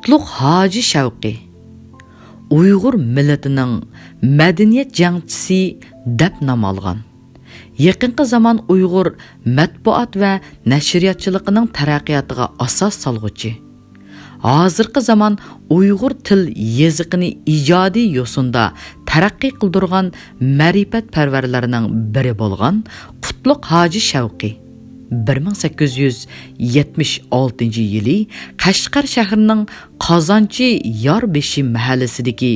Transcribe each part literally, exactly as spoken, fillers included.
قۇتلۇق ھاجى شەۋقى ئۇيغۇر مىللىتىنىڭ مەدەنىيەت جەڭچىسى دەپ نام ئالغان. يېقىنقى زامان ئۇيغۇر مەتبۇئات ۋە نەشرىياتچىلىقىنىڭ تەرەققىياتىغا ئاساس سالغۇچى، ھازىرقى زامان ئۇيغۇر تىل يېزىقىنى ئىجادىي يوسۇندا تەرەققىي قىلدۇرغان مەرىپەتپەرۋەرلەرنىڭ بىرى بولغان قۇتلۇق ھاجى شەۋقى بىر مىڭ سەككىز يۈز يەتمىش ئالتىنچى يىلى قەشقەر شەھىرىنىڭ قازانچى ياربېشى مەھەللىسىدىكى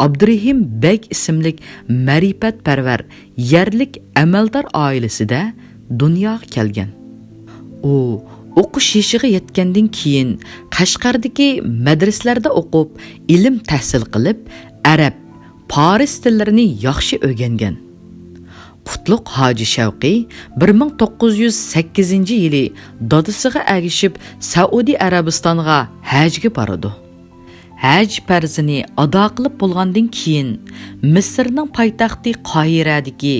ئابدۇرېھىم بەگ ئىسىملىك مەرىپەتپەرۋەر يەرلىك ئەمەلدار ئائىلىسىدە دۇنياغا كەلگەن. ئۇ ئوقۇش يېشىغا يەتكەندىن كېيىن، قەشقەردىكى مەدرىسىلەردە ئوقۇپ، ئىلىم تەھسىل قىلىپ، ئەرەب، پارس تىللىرىنى ياخشى ئۆگەنگەن. قۇتلۇق ھاجى شەۋقى بىر مىڭ توققۇز يۈز سەككىزىنچى يىلى دادىسىغا ئەگىشىپ، سەئۇدى ئەرەبىستانغا ھەجگە بارىدۇ. ھەج پەرزىنى ئادا قىلىپ بولغاندىن كېيىن، مىسىرنىڭ پايتەختى قاھىرەدىكى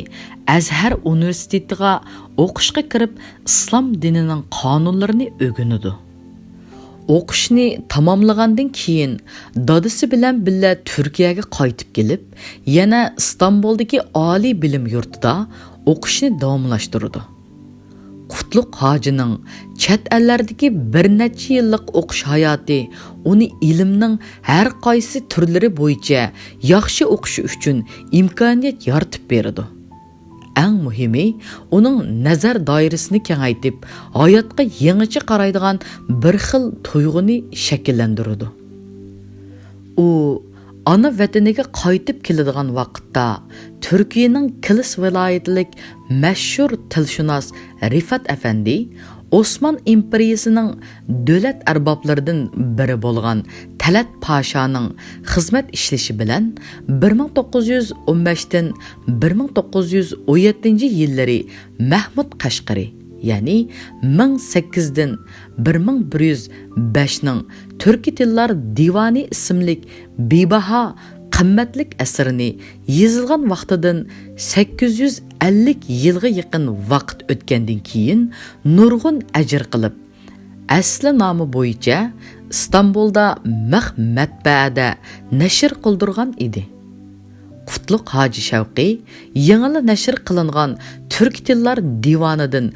ئەزھەر ئۇنىۋېرسىتېتىغا ئوقۇشقا كىرىپ، ئىسلام دىنىنىڭ قانۇنلىرىنى ئۆگىنىدۇ. ئوقۇشنى تاماملىغاندىن كېيىن، دادىسى بىلەن بىللە تۈركىيەگە قايتىپ كېلىپ، يەنە ئىستانبۇلدىكى ئالىي بىلىم يۇرتىدا ئوقۇشنى داۋاملاشتۇرىدۇ. قۇتلۇق ھاجىنىڭ چەت ئەللەردىكى بىر نەچچە يىللىق ئوقۇش ھاياتى ئۇنى ئىلىمنىڭ ھەر قايسى تۈرلىرى بويىچە ياخشى ئوقۇشى ئۈچۈن ئىمكانىيەت يارىتىپ بېرىدۇ. ئەڭ مۇھىمى، ئۇنىڭ نەزەر دائىرىسىنى كېڭەيتىپ، ھاياتقا يېڭىچە قارايدىغان بىر خىل تۇيغۇنى شەكىللەندۈرىدۇ. ئۇ ئانا ۋەتىنىگە قايتىپ كېلىدىغان ۋاقىتتا، تۈركىيەنىڭ كىلىس ۋىلايىتىلىك مەشھۇر تىلشۇناس رىفات ئەپەندى ئوسمان ئىمپېرىيىسىنىڭ دۆلەت ئەربابلىرىدىن بىرى بولغان تەلەت پاشانىڭ خىزمەت ئىشلىشى بىلەن بىر مىڭ توققۇز يۈز ئون بەشتىن بىر مىڭ توققۇز يۈز ئون يەتتىنچى يىللىرى مەھمۇد قەشقىرى، يەنى مىڭ سەككىزدىن بىر مىڭ بىر يۈز بەشنىڭ تۈركىي تىللار دىۋانى ئىسىملىك بىباھا قىممەتلىك ئەسىرىنى يېزىلغان ۋاقتىدىن سەككىز يۈز ئەللىك يىلغا يېقىن ۋاقىت ئۆتكەندىن كېيىن نۇرغۇن ئەجىر قىلىپ، ئەسلى نامى بويىچە ئىستانبۇلدا مىخ مەتبەئەدە نەشر قىلدۇرغان ئىدى. قۇتلۇق ھاجى شەۋقى يېڭىلا نەشر قىلىنغان تۈركىي تىللار دىۋانىدىن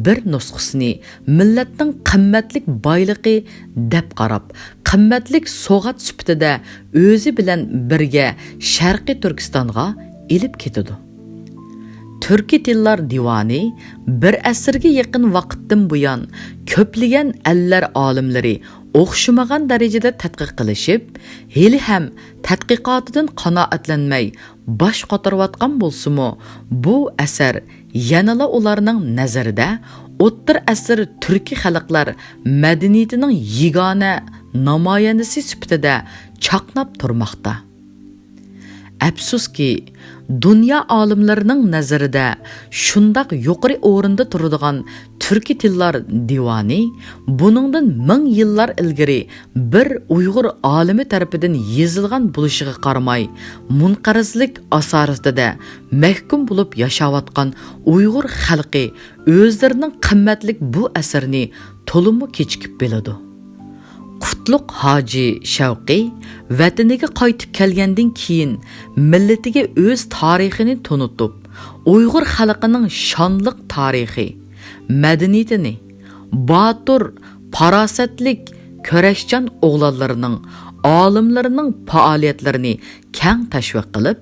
بىر نۇسخىسىنى مىللەتنىڭ قىممەتلىك بايلىقى دەپ قاراپ، قىممەتلىك سوۋغات سۈپىتىدە ئۆزى بىلەن بىرگە شەرقىي تۈركىستانغا ئېلىپ كېتىدۇ. تۈركىي تىللار دىۋانى بىر ئەسىرگە يېقىن ۋاقىتتىن بۇيان كۆپلىگەن ئەللەر ئالىملىرى ئوخشىمىغان دەرىجىدە تەتقىق قىلىشىپ، ھېلىھەم تەتقىقاتىدىن قانائەتلەنمەي باش قاتۇرۇۋاتقان بولسىمۇ، بۇ ئەسەر يەنىلا ئۇلارنىڭ نەزىرىدە ئوتتۇرا ئەسىر تۈركىي خەلقلەر مەدەنىيىتىنىڭ يېگانە نامايەندىسى سۈپىتىدە چاقناپ تۇرماقتا. ئەپسۇسكى، دۇنيا ئالىملىرىنىڭ نەزىرىدە شۇنداق يۇقىرى ئورۇندا تۇرىدىغان تۈركىي تىللار دىۋانى بۇنىڭدىن مىڭ يىللار ئىلگىرى بىر ئۇيغۇر ئالىمى تەرىپىدىن يېزىلغان بولۇشىغا قارىماي، مۇنقەرزلىك ئاسارىتىدە مەھكۇم بولۇپ ياشاۋاتقان ئۇيغۇر خەلقى ئۆزلىرىنىڭ قىممەتلىك بۇ ئەسىرىنى تولىمۇ كېچىكىپ بىلىدۇ. قۇتلۇق ھاجى شەۋقى ۋەتىنىگە قايتىپ كەلگەندىن كېيىن، مىللىتىگە ئۆز تارىخىنى تونۇتۇپ، ئۇيغۇر خەلقىنىڭ شانلىق تارىخى، مەدەنىيىتىنى، باتۇر، پاراسەتلىك، كۈرەشچان ئوغلانلىرىنىڭ، ئالىملىرىنىڭ پائالىيەتلىرىنى كەڭ تەشۋىق قىلىپ،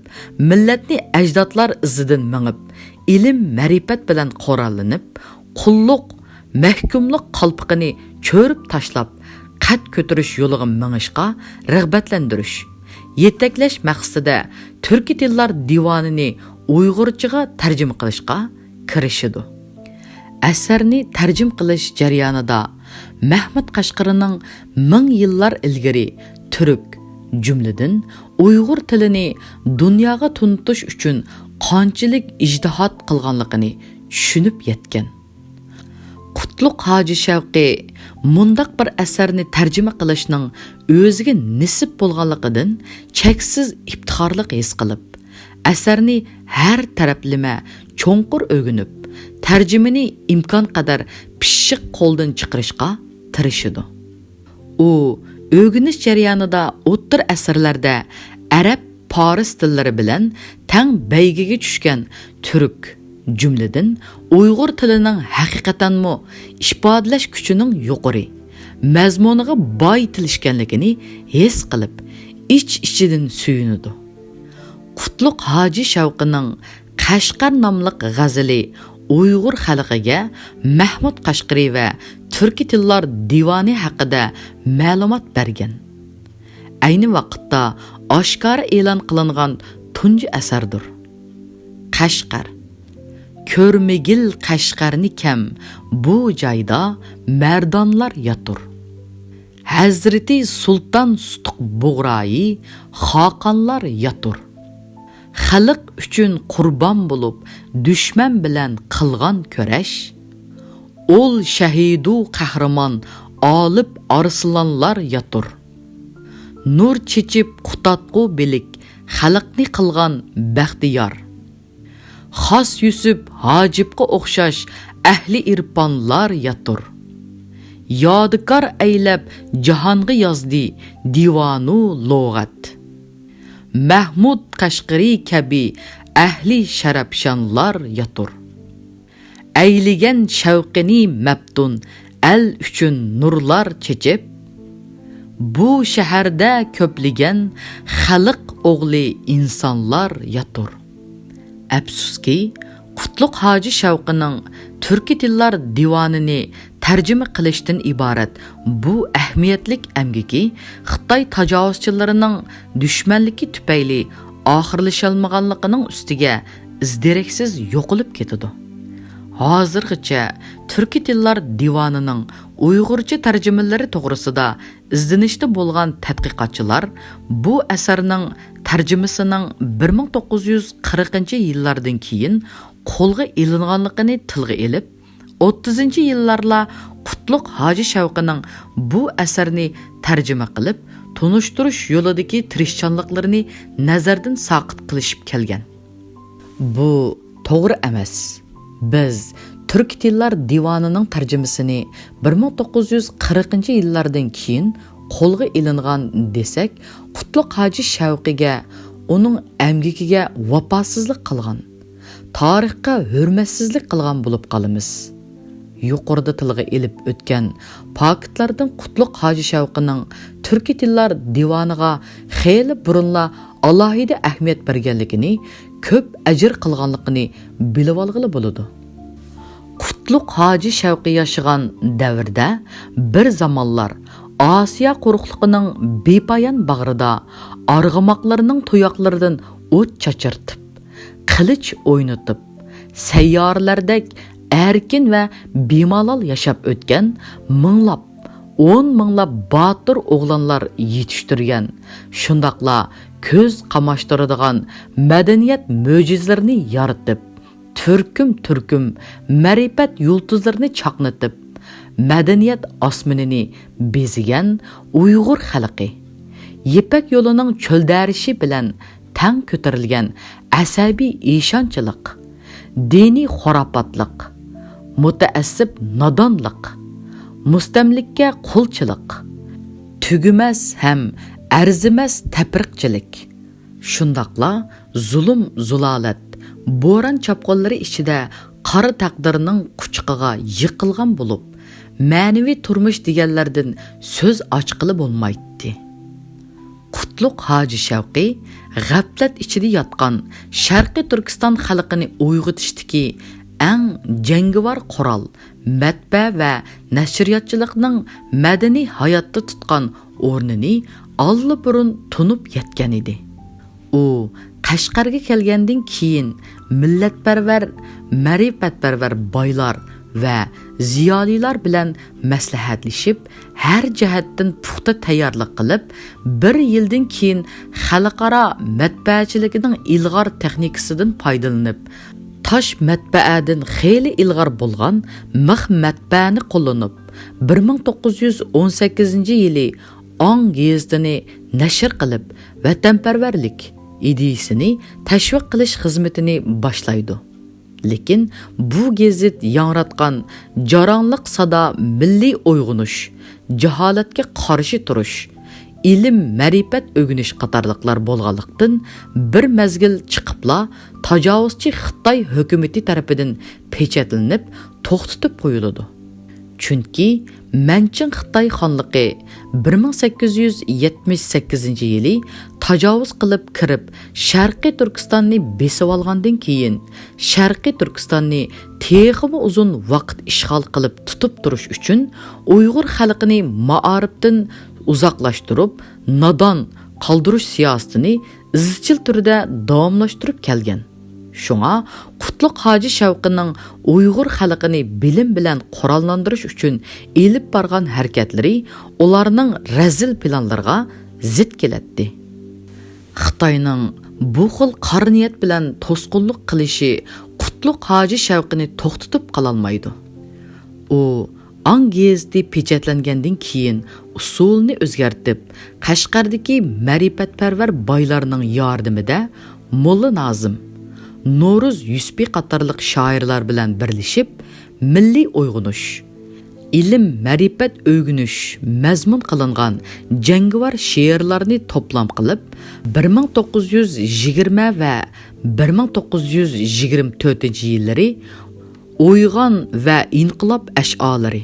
مىللەتنى ئەجدادلار ئىزىدىن مېڭىپ، ئىلىم-مەرىپەت بىلەن قوراللىنىپ، قۇللۇق، مەھكۇملۇق قالپىقىنى چۆرۈپ تاشلاپ، قەد كۆتۈرۈش يولىغا مېڭىشقا رىغبەتلەندۈرۈش، يېتەكلەش مەقسىتىدە تۈركىي تىللار دىۋانىنى ئۇيغۇرچىغا تەرجىمە قىلىشقا كىرىشىدۇ. ئەسەرنى تەرجىمە قىلىش جەريانىدا مەھمۇد قەشقىرىنىڭ مىڭ يىللار ئىلگىرى تۈرك، جۈملىدىن ئۇيغۇر تىلىنى دۇنياغا تونۇتۇش ئۈچۈن قانچىلىك ئىجتىھات قىلغانلىقىنى چۈشىنىپ يەتكەن. قۇتلۇق ھاجى شەۋقى مۇنداق بىر ئەسەرنى تەرجىمە قىلىشنىڭ ئۆزىگە نېسىپ بولغانلىقىدىن چەكسىز ئىپتىخارلىق ھېس قىلىپ، ئەسەرنى ھەر تەرەپلىمە چوڭقۇر ئۆگىنىپ، تەرجىمىنى ئىمكانقەدەر پىششىق قولدىن چىقىرىشقا تىرىشىدۇ. ئۇ ئۆگىنىش جەريانىدا ئوتتۇرا ئەسىرلەردە ئەرەب، پارس تىللىرى بىلەن تەڭ بەيگىگە چۈشكەن تۈرك، جۈملىدىن ئۇيغۇر تىلىنىڭ ھەقىقەتەنمۇ ئىپادىلەش كۈچىنىڭ يۇقىرى، مەزمۇنىغا باي تىل ئىكەنلىكىنى ھېس قىلىپ، ئىچ-ئىچىدىن سۆيۈنىدۇ. قۇتلۇق ھاجى شەۋقىنىڭ قەشقەر ناملىق غەزىلى ئۇيغۇر خەلقىگە مەھمۇد قەشقىرى ۋە تۈركىي تىللار دىۋانى ھەققىدە مەلۇمات بەرگەن. ئەينى ۋاقىتتا ئاشكارا ئېلان قىلىنغان تۇنجى ئەسەردۇر. قەشقەر. كۆرمىگىل قەشقەرنى كەم، بۇ جايدا مەردانلار ياتۇر. ھەزرىتى سۇلتان سۇتۇق بۇغرايى، خاقانلار ياتۇر. خەلق ئۈچۈن قۇربان بولۇپ، دۈشمەن بىلەن قىلغان كۈرەش. ئول شەھىدۇ قەھرىمان ئالىپ ئارسلانلار ياتۇر. نۇر چېچىپ قۇتادغۇ بىلىك خەلقنى قىلغان بەختىيار. خاس يۈسۈپ ھاجىپقا ئوخشاش ئەھلى ئىرپانلار ياتۇر. يادىكار ئەيلەپ جاھانغا يازدى دىۋانۇ لۇغەت. مەھمۇد قەشقىرى كەبى ئەھلى شەرەپشانلار ياتۇر. ئەيلىگەن شەۋقىنى مەپتۇن ئەل ئۈچۈن نۇرلار چېچىپ، بۇ شەھەردە كۆپلىگەن خەلق ئوغلى ئىنسانلار ياتۇر. ئەپسۇسكى، قۇتلۇق ھاجى شەۋقىنىڭ تۈركىي تىللار دىۋانىنى تەرجىمە قىلىشتىن ئىبارەت بۇ ئەھمىيەتلىك ئەمگىكى خىتاي تاجاۋۇزچىلىرىنىڭ دۈشمەنلىكى تۈپەيلى ئاخىرلىشالمىغانلىقىنىڭ ئۈستىگە ئىز-دېرەكسىز يوقىلىپ كېتىدۇ. ھازىرغىچە تۈركىي تىللار دىۋانىنىڭ ئۇيغۇرچە تەرجىمىلىرى توغرىسىدا ئىزدىنىشتە بولغان تەتقىقاتچىلار بۇ ئەسەرنىڭ تەرجىمىسىنىڭ بىر مىڭ توققۇز يۈز قىرىقىنچى يىللاردىن كېيىن قولغا ئېلىنغانلىقىنى تىلغا ئېلىپ، ئوتتۇزىنچى يىللارلا قۇتلۇق ھاجى شەۋقىنىڭ بۇ ئەسەرنى تەرجىمە قىلىپ، تونۇشتۇرۇش يولىدىكى تىرىشچانلىقلىرىنى نەزەردىن ساقىت قىلىشىپ كەلگەن. بۇ توغرا ئەمەس. بىز تۈركىي تىللار دىۋانىنىڭ تەرجىمىسىنى بىر مىڭ توققۇز يۈز قىرىقىنچى يىللاردىن كېيىن قولغا ئېلىنغان دېسەك، قۇتلۇق ھاجى شەۋقىگە، ئۇنىڭ ئەمگىكىگە ۋاپاسىزلىق قىلغان، تارىخقا ھۆرمەتسىزلىك قىلغان بولۇپ قالىمىز. يۇقىرىدا تىلغا ئېلىپ ئۆتكەن پاكىتلاردىن قۇتلۇق ھاجى شەۋقىنىڭ تۈركىي تىللار دىۋانىغا خېلى بۇرۇنلا ئالاھىدە ئەھمىيەت بەرگەنلىكىنى، كۆپ ئەجىر قىلغانلىقىنى بىلىۋالغىلى بولىدۇ. قۇتلۇق ھاجى شەۋقى ياشىغان دەۋردە بىر زامانلار ئاسىيا قۇرۇقلۇقىنىڭ بىپايان باغرىدا ئارغىماقلىرىنىڭ تۇياقلىرىدىن ئوت چاچرىتىپ، قىلىچ ئوينىتىپ، سەييارىلەردەك ئەركىن ۋە بىمالال ياشاپ ئۆتكەن مىڭلاپ، ئون مىڭلاپ باتۇر ئوغلانلار يېتىشتۈرگەن، شۇنداقلا كۆز قاماشتۇرىدىغان مەدەنىيەت مۆجىزىلىرىنى يارىتىپ، تۈركۈم-تۈركۈم مەرىپەت يۇلتۇزلىرىنى چاقنىتىپ، مەدەنىيەت ئاسمىنىنى بېزىگەن ئۇيغۇر خەلقى، يىپەك يولىنىڭ چۆلدەرىشى بىلەن تەڭ كۆتۈرۈلگەن ئەسەبىي ئىشانچلىق، دىنىي خۇراپاتلىق، مۇتەئەسسىپ نادانلىق، مۇستەملىكە قۇلچىلىق، تۈگىمەس ھەم ئەرزىمەس تەپرىقىچىلىك، شۇنداقلا زۇلۇم-زۇلالەت، بوران-چاپقۇنلىرى ئىچىدە قارا تەقدىرنىڭ قۇچىقىغا يىقىلغان بولۇپ، مەنىۋى تۇرمۇش دېگەنلەردىن سۆز ئاچقىلى بولمايتتى. قۇتلۇق ھاجى شەۋقى غەپلەت ئىچىدە ياتقان شەرقىي تۈركىستان خەلقىنى ئويغىتىشتىكى ئەڭ جەڭگىۋار قورال، مەتبەئە ۋە نەشرىياتچىلىقنىڭ مەدەنىي ھاياتتا تۇتقان ئورنىنى ئاللىبۇرۇن تونۇپ يەتكەنىدى. ئۇ قەشقەرگە كەلگەندىن كېيىن، مىللەتپەرۋەر، مەرىپەتپەرۋەر بايلار ۋە زىيالىيلار بىلەن مەسلىھەتلىشىپ، ھەر جەھەتتىن پۇختا تەييارلىق قىلىپ، بىر يىلدىن كېيىن خەلقئارا مەتبەئەچىلىكىنىڭ ئىلغار تېخنىكىسىدىن پايدىلىنىپ، تاش مەتبەئەدىن خېلى ئىلغار بولغان مىخ مەتبەئەنى قوللىنىپ، بىر مىڭ توققۇز يۈز ئون سەككىزىنچى يىلى ئاڭ گېزىتىنى نەشر قىلىپ، ۋەتەنپەرۋەرلىك ئىدىيىسىنى تەشۋىق قىلىش خىزمىتىنى باشلايدۇ. لېكىن بۇ گېزىت ياڭراتقان جاراڭلىق سادا مىللىي ئويغىنىش، جاھالەتكە قارشى تۇرۇش، ئىلىم-مەرىپەت ئۆگىنىش قاتارلىقلار بولغانلىقتىن، بىر مەزگىل چىقىپلا تاجاۋۇزچى خىتاي ھۆكۈمىتى تەرىپىدىن پېچەتلىنىپ، توختىتىپ قويۇلىدۇ. چۈنكى مەنچىڭ خىتاي خانلىقى بىر مىڭ سەككىز يۈز يەتمىش سەككىزىنچى يىلى تاجاۋۇز قىلىپ كىرىپ، شەرقىي تۈركىستاننى بېسىۋالغاندىن كېيىن، شەرقىي تۈركىستاننى تېخىمۇ ئۇزۇن ۋاقىت ئىشغال قىلىپ تۇتۇپ تۇرۇش ئۈچۈن، ئۇيغۇر خەلقىنى مائارىپتىن ئۇزاقلاشتۇرۇپ، نادان قالدۇرۇش سىياسىتىنى ئىزچىل تۈردە داۋاملاشتۇرۇپ كەلگەن. شۇڭا قۇتلۇق ھاجى شەۋقىنىڭ ئۇيغۇر خەلقىنى بىلىم بىلەن قوراللاندۇرۇش ئۈچۈن ئېلىپ بارغان ھەرىكەتلىرى ئۇلارنىڭ رەزىل پىلانلىرىغا زىت كېلەتتى. خىتاينىڭ بۇ خىل قارا نىيەت بىلەن توسقۇنلۇق قىلىشى قۇتلۇق ھاجى شەۋقىنى توختىتىپ قالالمايدۇ. ئۇ ئاڭ گېزىتى پېچەتلەنگەندىن كېيىن ئۇسۇلنى ئۆزگەرتىپ، قەشقەردىكى مەرىپەتپەرۋەر بايلارنىڭ ياردىمىدە موللا نازىم، نورۇز يۈسۈپى قاتارلىق شائىرلار بىلەن بىرلىشىپ، مىللىي ئويغىنىش، ئىلىم-مەرىپەت ئۆگىنىش مەزمۇن قىلىنغان جەڭگىۋار شېئىرلارنى توپلام قىلىپ، بىر مىڭ توققۇز يۈز يىگىرمە ۋە بىر مىڭ توققۇز يۈز يىگىرمە تۆتىنچى يىللىرى ئويغان ۋە ئىنقىلاب ئەشئالىرى،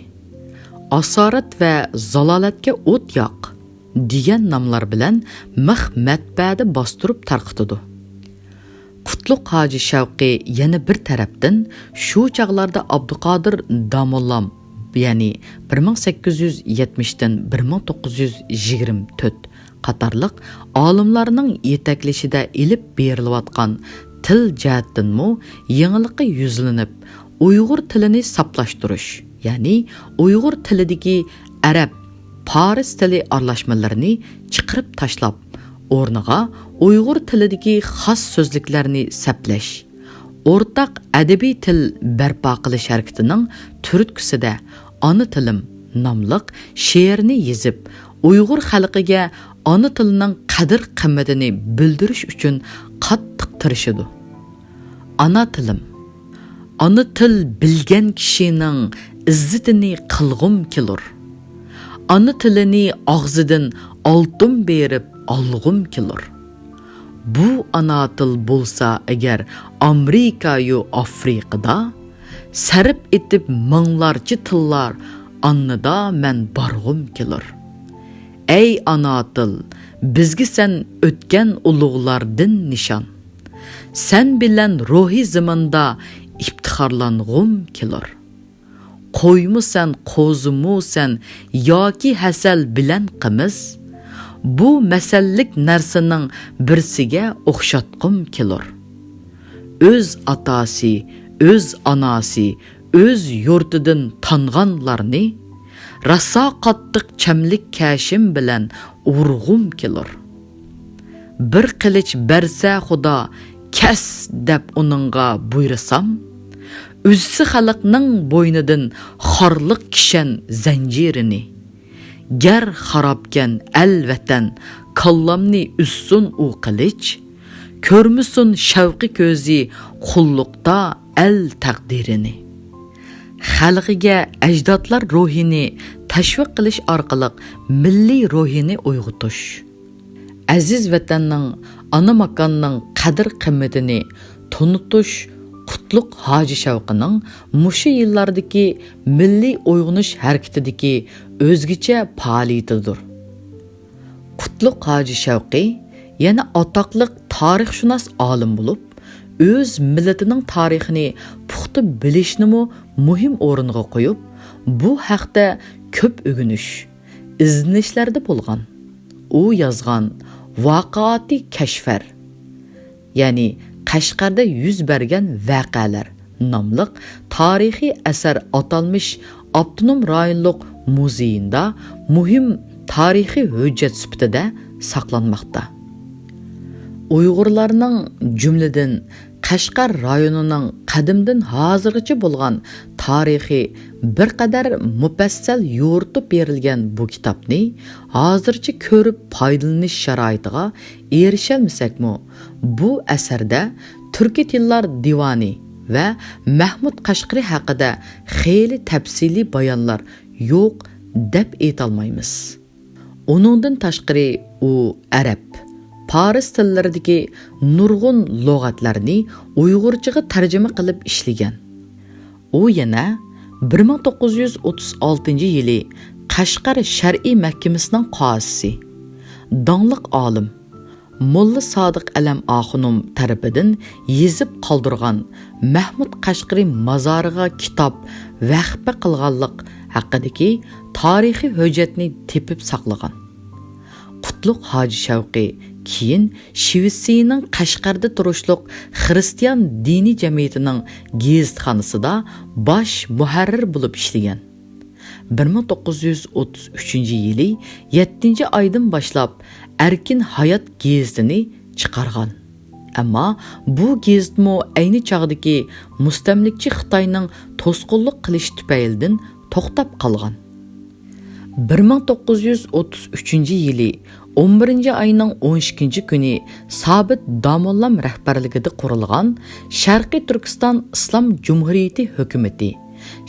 ئاسارەت ۋە زالالەتكە ئوت ياق دېگەن ناملار بىلەن مىخ مەتبەئەدە باستۇرۇپ تارقىتىدۇ. قۇتلۇق ھاجى شەۋقى يەنە بىر تەرەپتىن شۇ چاغلاردا ئابدۇقادىر داموللام، يەنى بىر مىڭ سەككىز يۈز يەتمىشتىن بىر مىڭ توققۇز يۈز يىگىرمە تۆت قاتارلىق ئالىملارنىڭ يېتەكلىشىدە ئېلىپ بېرىلىۋاتقان تىل جەھەتتىنمۇ يېڭىلىققا يۈزلىنىپ، ئۇيغۇر تىلىنى ساپلاشتۇرۇش، يەنى ئۇيغۇر تىلىدىكى ئەرەب، پارس تىلى ئارىلاشمىلىرىنى چىقىرىپ تاشلاپ، ئورنىغا ئۇيغۇر تىلىدىكى خاس سۆزلۈكلەرنى سەپلەش، ئورتاق ئەدەبىي تىل بەرپا قىلىش ھەرىكىتىنىڭ تۈرتكىسىدە ئانا تىلىم ناملىق شېئىرنى يېزىپ، ئۇيغۇر خەلقىگە ئانا تىلىنىڭ قەدىر-قىممىتىنى بىلدۈرۈش ئۈچۈن قاتتىق تىرىشىدۇ. ئانا تىلىم. ئانا تىل بىلگەن كىشىنىڭ ئىززىتىنى قىلغۇم كېلۇر. ئانا تىلىنى ئاغزىدىن ئالتۇن بېرىپ ئالغۇم كېلۇر. بۇ ئانا تىل بولسا ئەگەر ئامېرىكايۇ ئافرىقىدا، سەرپ ئېتىپ مىڭلارچە تىللار ئاننىدا مەن بارغۇم كېلۇر. ئەي ئانا تىل، بىزگە سەن ئۆتكەن ئۇلۇغلاردىن نىشان. سەن بىلەن روھىي زېمىندا ئىپتىخارلانغۇم كېلۇر. قويمۇ سەن، قوزىمۇ سەن ياكى ھەسەل بىلەن قىمىز، بۇ مەسەللىك نەرسىنىڭ بىرسىگە ئوخشاتقۇم كېلۇر. ئۆز ئاتاسى، ئۆز ئاناسى، ئۆز يۇرتىدىن تانغانلارنى، راسا قاتتىق چەملىك كەشىم بىلەن ئۇرغۇم كېلۇر. بىر قىلىچ بەرسە خۇدا، كەس دەپ ئۇنىڭغا بۇيرۇسام، ئۈزسە خەلقنىڭ بوينىدىن خارلىق كىشەن زەنجىرىنى. گەر خارابكەن ئەل ۋەتەن، كاللامنى ئۈزسۇن ئۇ قىلىچ، كۆرمىسۇن شەۋقى كۆزى قۇللۇقتا ئەل تەقدىرىنى. خەلقىگە ئەجدادلار روھىنى تەشۋىق قىلىش ئارقىلىق مىللىي روھىنى ئويغىتىش. ئەزىز ۋەتەننىڭ، ئانا ماكاننىڭ قەدىر-قىممىتىنى تونۇتۇش قۇتلۇق ھاجى شەۋقىنىڭ مۇشۇ يىللاردىكى مىللىي ئويغىنىش ھەرىكىتىدىكى ئۆزگىچە پائالىيىتىدۇر. قۇتلۇق ھاجى شەۋقى يەنە ئاتاقلىق تارىخشۇناس ئالىم بولۇپ، ئۆز مىللىتىنىڭ تارىخىنى پۇختا بىلىشنىمۇ مۇھىم ئورۇنغا قويۇپ، بۇ ھەقتە كۆپ ئۆگىنىش، ئىزدىنىشلەردە بولغان. ئۇ يازغان ۋاقىئاتى كەشفەر، يەنى قەشقەردە يۈز بەرگەن ۋەقەلەر ناملىق تارىخىي ئەسەر ئاتالمىش ئاپتونوم رايونلۇق مۇزېيىندا مۇھىم تارىخىي ھۆججەت سۈپىتىدە ساقلانماقتا. ئۇيغۇرلارنىڭ، جۈملىدىن قەشقەر رايونىنىڭ قەدىمدىن ھازىرغىچە بولغان تارىخى بىر قەدەر مۇپەسسەل يورۇتۇپ بېرىلگەن بۇ كىتابنى ھازىرچە كۆرۈپ پايدىلىنىش شارائىتىغا ئېرىشەلمىسەكمۇ، بۇ ئەسەردە تۈركىي تىللار دىۋانى ۋە مەھمۇد قەشقىرى ھەققىدە خېلى تەپسىلىي بايانلار يوق دەپ ئېيتالمايمىز. ئۇنىڭدىن تاشقىرى، ئۇ ئەرەب، پارس تىللىرىدىكى نۇرغۇن لۇغەتلەرنى ئۇيغۇرچىغا تەرجىمە قىلىپ ئىشلىگەن. ئۇ يەنە بىر مىڭ توققۇز يۈز ئوتتۇز ئالتىنچى يىلى قەشقەر شەرئىي مەھكىمىسىنىڭ قازىسى، داڭلىق ئالىم، موللا سادىق ئەلەم ئاخۇنۇم تەرىپىدىن يېزىپ قالدۇرغان مەھمۇد قەشقىرى مازارىغا كىتاب ۋەخپە قىلغانلىق ھەققىدىكى تارىخىي ھۆججەتنى تېپىپ ساقلىغان. قۇتلۇق ھاجى شەۋقى كېيىن شىۋېتسىيىنىڭ قەشقەردە تۇرۇشلۇق خىرىستىيان دىنىي جەمئىيىتىنىڭ گېزىتخانىسىدا باش مۇھەررىر بولۇپ ئىشلىگەن. بىر مىڭ توققۇز يۈز ئوتتۇز ئۈچىنچى يىلى يەتتىنچى ئايدىن باشلاپ ئەركىن ھايات گېزىتىنى چىقارغان. ئەمما بۇ گېزىتمۇ ئەينى چاغدىكى مۇستەملىكىچى خىتاينىڭ توسقۇنلۇق قىلىشى تۈپەيلىدىن توختاپ قالغان. بىر مىڭ توققۇز يۈز ئوتتۇز ئۈچىنچى يىلى ئون بىرىنچى ئاينىڭ ئون ئىككىنچى كۈنى سابىت داموللام رەھبەرلىكىدە قۇرۇلغان شەرقىي تۈركىستان ئىسلام جۇمھۇرىيىتى ھۆكۈمىتى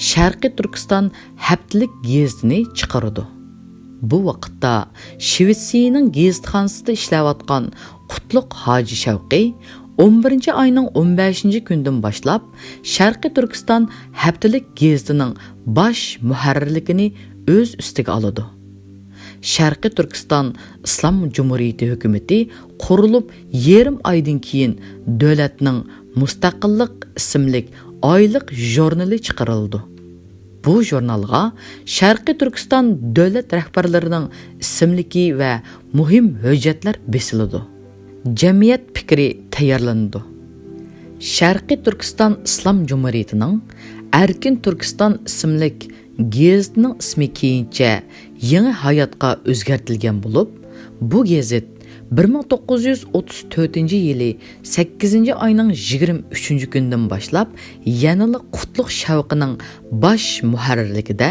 شەرقىي تۈركىستان ھەپتىلىك گېزىتىنى چىقىرىدۇ. بۇ ۋاقىتتا شىۋېتسىيىنىڭ گېزىتخانىسىدا ئىشلەۋاتقان قۇتلۇق ھاجى شەۋقى ئون بىرىنچى ئاينىڭ ئون بەشىنچى كۈنىدىن باشلاپ شەرقىي تۈركىستان ھەپتىلىك گېزىتىنىڭ باش مۇھەررىرلىكىنى ئۆز ئۈستىگە ئالىدۇ. شەرقىي تۈركىستان ئىسلام جۇمھۇرىيىتى ھۆكۈمىتى قۇرۇلۇپ يېرىم ئايدىن كېيىن دۆلەتنىڭ مۇستەقىللىق ئىسىملىك ئايلىق ژۇرنىلى چىقىرىلىدۇ. بۇ ژۇرنالغا شەرقىي تۈركىستان دۆلەت رەھبەرلىرىنىڭ ئىسىملىكى ۋە مۇھىم ھۆججەتلەر بېسىلىدۇ. جەمئىيەت پىكرى تەييارلىنىدۇ. شەرقىي تۈركىستان ئىسلام جۇمھۇرىيىتىنىڭ ئەركىن تۈركىستان ئىسىملىك گېزىتىنىڭ ئىسمى كېيىنچە يېڭى ھاياتقا ئۆزگەرتىلگەن بولۇپ، بۇ گېزىت بىر مىڭ توققۇز يۈز ئوتتۇز تۆتىنچى يىلى سەككىزىنچى ئاينىڭ يىگىرمە ئۈچىنچى كۈنىدىن باشلاپ يەنىلا قۇتلۇق شەۋقىنىڭ باش مۇھەررىرلىكىدە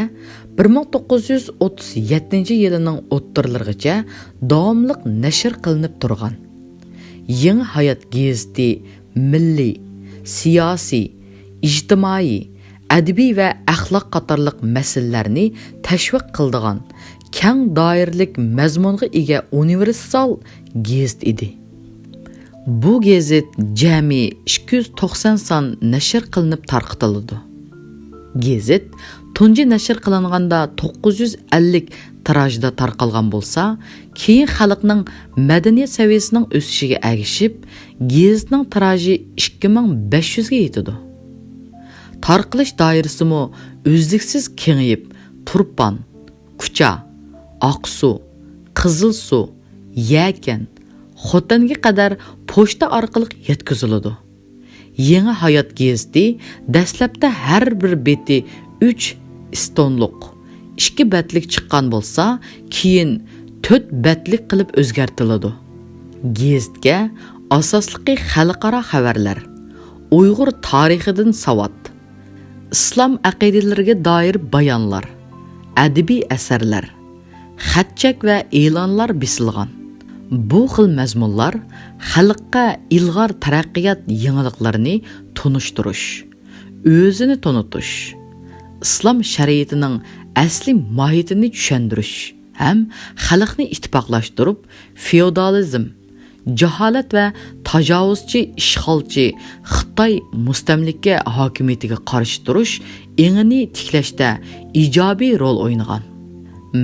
بىر مىڭ توققۇز يۈز ئوتتۇز يەتتىنچى يىلىنىڭ ئوتتۇرىلىرىغىچە داۋاملىق نەشر قىلىنىپ تۇرغان. يېڭى ھايات گېزىتى مىللىي، سىياسىي، ئىجتىمائىي، ئەدەبىي ۋە ئەخلاق قاتارلىق مەسىلىلەرنى تەشۋىق قىلىدىغان كەڭ دائىرىلىك مەزمۇنغا ئىگە ئۇنىۋېرسال گېزىت ئىدى. بۇ گېزىت جەمئىي ئىككى يۈز توقسان سان نەشر قىلىنىپ تارقىتىلىدۇ. گېزىت تۇنجى نەشر قىلىنغاندا توققۇز يۈز ئەللىك تىراژدا تارقالغان بولسا، كېيىن خەلقنىڭ مەدەنىيەت سەۋىيەسىنىڭ ئۆسۈشىگە ئەگىشىپ، گېزىتنىڭ تىراژى ئىككى مىڭ بەش يۈزگە يېتىدۇ. تارقىلىش دائىرىسىمۇ ئۈزلۈكسىز كېڭىيىپ، تۇرپان، كۇچا، ئاقسۇ، قىزىلسۇ، يەكەن، خوتەنگە قەدەر پوچتا ئارقىلىق يەتكۈزۈلىدۇ. يېڭى ھايات گېزىتى دەسلەپتە ھەر بىر بېتى ئۈچ ئىستونلۇق، ئىككى بەتلىك چىققان بولسا، كېيىن تۆت بەتلىك قىلىپ ئۆزگەرتىلىدۇ. گېزىتكە ئاساسلىقى خەلقئارا خەۋەرلەر، ئۇيغۇر تارىخىدىن ساۋات، ئىسلام ئەقىدىلىرىگە دائىر بايانلار، ئەدەبىي ئەسەرلەر، خەت-چەك ۋە ئېلانلار بېسىلغان. بۇ خىل مەزمۇنلار خەلققە ئىلغار تەرەققىيات يېڭىلىقلىرىنى تونۇشتۇرۇش، ئۆزىنى تونۇتۇش، ئىسلام شەرىئىتىنىڭ ئەسلىي ماھىيىتىنى چۈشەندۈرۈش ھەم خەلقنى ئىتتىپاقلاشتۇرۇپ، فېئودالىزم، جاھالەت ۋە تاجاۋۇزچى ئىشغالچى خىتاي مۇستەملىكە ھاكىمىيىتىگە قارشى تۇرۇش ئېڭىنى تىكلەشتە ئىجابىي رول ئوينىغان.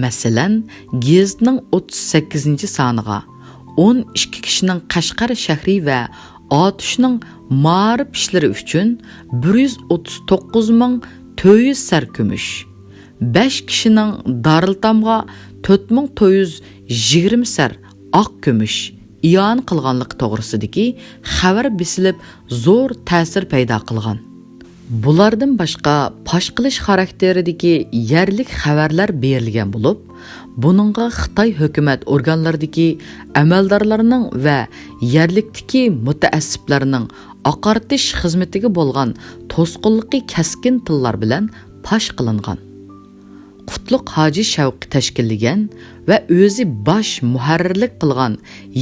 مەسىلەن، گېزىتنىڭ ئوتتۇز سەككىزىنچى سانىغا ئون ئىككى كىشىنىڭ قەشقەر شەھىرى ۋە ئاتۇشنىڭ مائارىپ ئىشلىرى ئۈچۈن بىر يۈز ئوتتۇز توققۇز مىڭ تۆت يۈز سەر كۈمۈش، بەش كىشىنىڭ دارىلئېتامغا تۆت مىڭ تۆت يۈز يىگىرمە سەر ئاق كۈمۈش ئىئانە قىلغانلىقى توغرىسىدىكى خەۋەر بېسىلىپ، زور تەسىر پەيدا قىلغان. بۇلاردىن باشقا، پاش قىلىش خاراكتېرىدىكى يەرلىك خەۋەرلەر بېرىلگەن بولۇپ، بۇنىڭغا خىتاي ھۆكۈمەت ئورگانلىرىدىكى ئەمەلدارلارنىڭ ۋە يەرلىكتىكى مۇتەئەسسىپلەرنىڭ ئاقارتىش خىزمىتىگە بولغان توسقۇنلۇقى كەسكىن تىللار بىلەن پاش قىلىنغان. قۇتلۇق ھاجى شەۋقى تەشكىللىگەن ۋە ئۆزى باش مۇھەررىرلىك قىلغان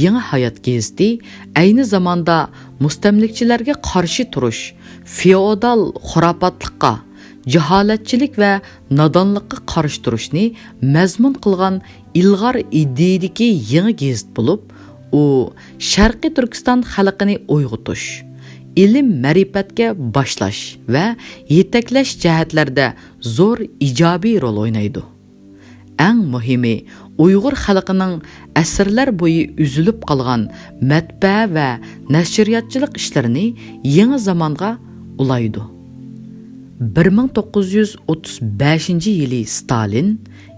يېڭى ھايات گېزىتى ئەينى زاماندا مۇستەملىكىچىلەرگە قارشى تۇرۇش، فېئودال خۇراپاتلىققا، جاھالەتچىلىك ۋە نادانلىققا قارشى تۇرۇشنى مەزمۇن قىلغان ئىلغار ئىدىيىدىكى يېڭى گېزىت بولۇپ، ئۇ شەرقىي تۈركىستان خەلقىنى ئويغىتىش، ئىلىم-مەرىپەتكە باشلاش ۋە يېتەكلەش جەھەتلەردە زور ئىجابىي رول ئوينايدۇ. ئەڭ مۇھىمى، ئۇيغۇر خەلقىنىڭ ئەسىرلەر بويى ئۈزۈلۈپ قالغان مەتبەئە ۋە نەشرىياتچىلىق ئىشلىرىنى يېڭى زامانغا ئۇلايدۇ. بىر مىڭ توققۇز يۈز ئوتتۇز بەشىنچى يىلى ستالىن،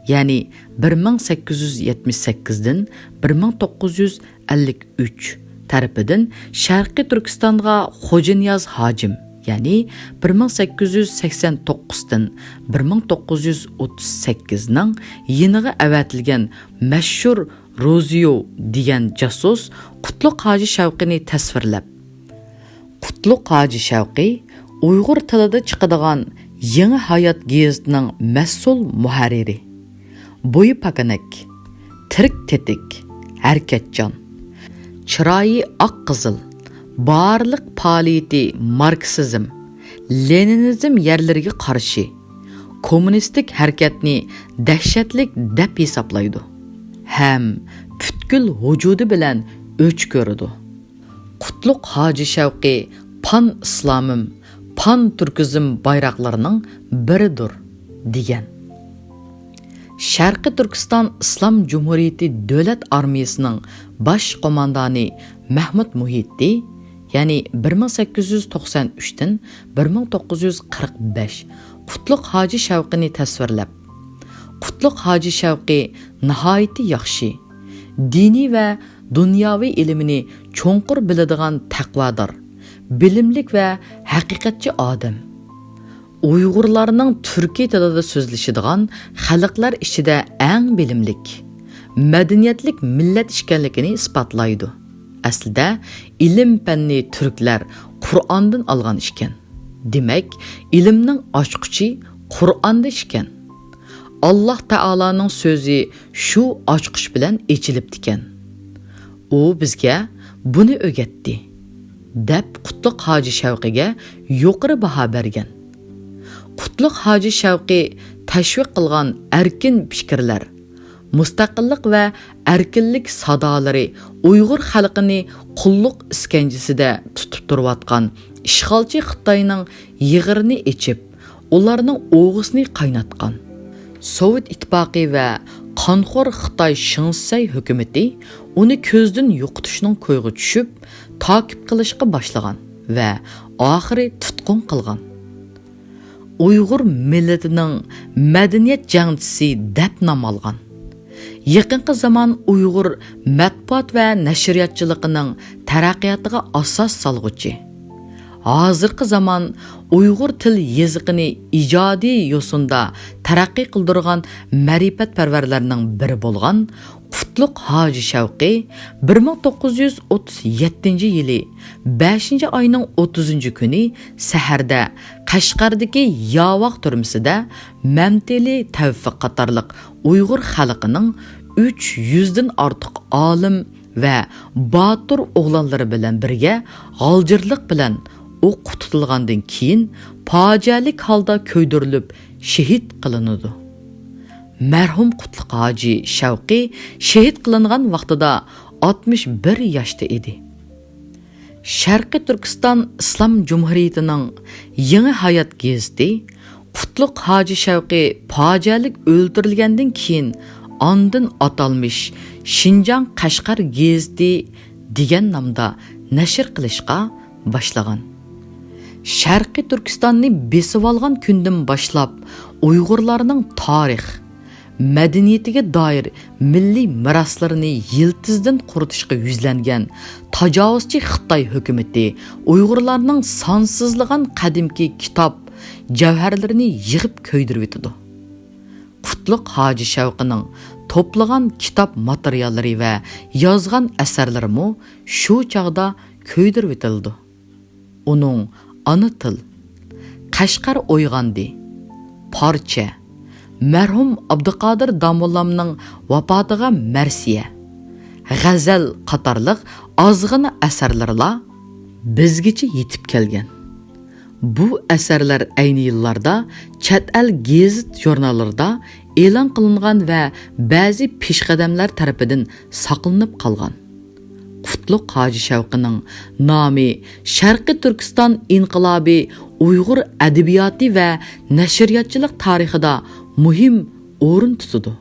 يەنى بىر مىڭ سەككىز يۈز يەتمىش سەككىزدىن بىر مىڭ توققۇز يۈز ئەللىك ئۈچ تەرىپىدىن شەرقىي تۈركىستانغا خوجانىياز ھاجىم، يەنى بىر مىڭ سەككىز يۈز سەكسەن توققۇزدىن بىر مىڭ توققۇز يۈز ئوتتۇز سەككىزنىڭ يېنىغا ئەۋەتىلگەن مەشھۇر روزىيو دېگەن جاسۇس قۇتلۇق ھاجى شەۋقىنى تەسۋىرلەپ، قۇتلۇق ھاجى شەۋقى ئۇيغۇر تىلىدا چىقىدىغان يېڭى ھايات گېزىتىنىڭ مەسئۇل مۇھەررىرى. بويى پاكەنەك، تىرىك تېتىك، ھەرىكەتچان. چىرايى ئاق قىزىل، بارلىق پائالىيىتى ماركسىزم، لېنىنىزم يەرلىرىگە قارشى، كوممۇنىستىك ھەرىكەتنى دەھشەتلىك دەپ ھېسابلايدۇ ھەم پۈتكۈل ۋۇجۇدى بىلەن ئۆچ كۆرىدۇ. قۇتلۇق ھاجى شەۋقى پان ئىسلامىم، پان تۈركىزم بايراقلىرىنىڭ بىرىدۇر، دېگەن. شەرقىي تۈركىستان ئىسلام جۇمھۇرىيىتى دۆلەت ئارمىيىسىنىڭ باش قوماندانى مەھمۇت مۇھىتى، يەنى بىر مىڭ سەككىز يۈز توقسان ئۈچتىن بىر مىڭ توققۇز يۈز قىرىق بەش، قۇتلۇق ھاجى شەۋقىنى تەسۋىرلەپ، قۇتلۇق ھاجى شەۋقى ناھايىتى ياخشى، دىنىي ۋە دۇنياۋى ئىلمىنى چوڭقۇر بىلىدىغان تەقۋادار، بىلىملىك ۋە ھەقىقەتچى ئادەم. ئۇيغۇرلارنىڭ تۈركىي تىلىدا سۆزلىشىدىغان خەلقلەر ئىچىدە ئەڭ بىلىملىك، مەدەنىيەتلىك مىللەت ئىكەنلىكىنى ئىسپاتلايدۇ. ئەسلىدە ئىلىم-پەننى تۈركلەر قۇرئاندىن ئالغان ئىكەن. دېمەك، ئىلىمنىڭ ئاچقۇچى قۇرئاندا ئىكەن. ئاللاھ تائالانىڭ سۆزى شۇ ئاچقۇچ بىلەن ئېچىلىپتىكەن. ئۇ بىزگە بۇنى ئۆگەتتى، دەپ قۇتلۇق ھاجى شەۋقىگە يۇقىرى باھا بەرگەن. قۇتلۇق ھاجى شەۋقى تەشۋىق قىلغان ئەركىن پىكىرلەر، مۇستەقىللىق ۋە ئەركىنلىك سادالىرى ئۇيغۇر خەلقىنى قۇللۇق ئىسكەنجىسىدە تۇتۇپ تۇرۇۋاتقان ئىشغالچى خىتاينىڭ يىغىرىنى ئېچىپ، ئۇلارنىڭ ئوغىسىنى قايناتقان. سوۋېت ئىتتىپاقى ۋە قانخور خىتاي شېڭ شىسەي ھۆكۈمىتى ئۇنى كۆزدىن يوقىتىشنىڭ كويىغا چۈشۈپ، تاقىپ قىلىشقا باشلىغان ۋە ئاخىرى تۇتقۇن قىلغان. ئۇيغۇر مىللىتىنىڭ مەدەنىيەت جەڭچىسى دەپ نام ئالغان. يېقىنقى زامان ئۇيغۇر مەتبۇئات ۋە نەشرىياتچىلىقىنىڭ تەرەققىياتىغا ئاساس سالغۇچى، ھازىرقى زامان ئۇيغۇر تىل يېزىقىنى ئىجادىي يوسۇندا تەرەققىي قىلدۇرغان مەرىپەتپەرۋەرلەرنىڭ بىرى بولغان قۇتلۇق ھاجى شەۋقى بىر مىڭ توققۇز يۈز ئوتتۇز يەتتىنچى يىلى بەشىنچى ئاينىڭ ئوتتۇزىنچى كۈنى سەھەردە قەشقەردىكى ياۋاق تۈرمىسىدە مەمتىلى تەۋفىق قاتارلىق ئۇيغۇر خەلقىنىڭ ئۈچ يۈزدىن ئارتۇق ئالىم ۋە باتۇر ئوغلانلىرى بىلەن بىرگە غالجىرلىق بىلەن ئوققا تۇتۇلغاندىن كېيىن، پاجىئەلىك ھالدا كۆيدۈرۈلۈپ شېھىت قىلىنىدۇ. مەرھۇم قۇتلۇق ھاجى شەۋقى شېھىت قىلىنغان ۋاقتىدا ئاتمىش بىر ياشتا ئىدى. شەرقىي تۈركىستان ئىسلام جۇمھۇرىيىتىنىڭ يېڭى ھايات گېزىتى قۇتلۇق ھاجى شەۋقى پاجىئەلىك ئۆلتۈرۈلگەندىن كېيىن، ئاندىن ئاتالمىش شىنجاڭ قەشقەر گېزىتى دېگەن نامدا نەشر قىلىشقا باشلىغان. شەرقىي تۈركىستاننى بېسىۋالغان كۈندىن باشلاپ، ئۇيغۇرلارنىڭ تارىخ، مەدەنىيىتىگە دائىر مىللىي مىراسلىرىنى يىلتىزىدىن قۇرۇتۇشقا يۈزلەنگەن تاجاۋۇزچى خىتاي ھۆكۈمىتى ئۇيغۇرلارنىڭ سانسىزلىغان قەدىمكى كىتاب، جەۋھەرلىرىنى يىغىپ كۆيدۈرۈۋېتىدۇ. قۇتلۇق ھاجى شەۋقىنىڭ توپلىغان كىتاب ماتېرىياللىرى ۋە يازغان ئەسەرلىرىمۇ شۇ چاغدا كۆيدۈرۈۋېتىلىدۇ. ئۇنىڭ ئانا تىل، قەشقەر ئويغاندى، پارچە، مەرھۇم ئابدۇقادىر داموللامنىڭ ۋاپاتىغا مەرسىيە، غەزەل قاتارلىق ئازغىنە ئەسەرلىرىلا بىزگىچە يېتىپ كەلگەن. بۇ ئەسەرلەر ئەينى يىللاردا چەت ئەل گېزىت-ژۇرناللىرىدا ئېلان قىلىنغان ۋە بەزى پېشقەدەملەر تەرىپىدىن ساقلىنىپ قالغان. قۇتلۇق ھاجى شەۋقىنىڭ نامى شەرقىي تۈركىستان ئىنقىلابى ئۇيغۇر ئەدەبىياتى ۋە نەشرىياتچىلىق تارىخىدا مۇھىم ئورۇن تۇتىدۇ.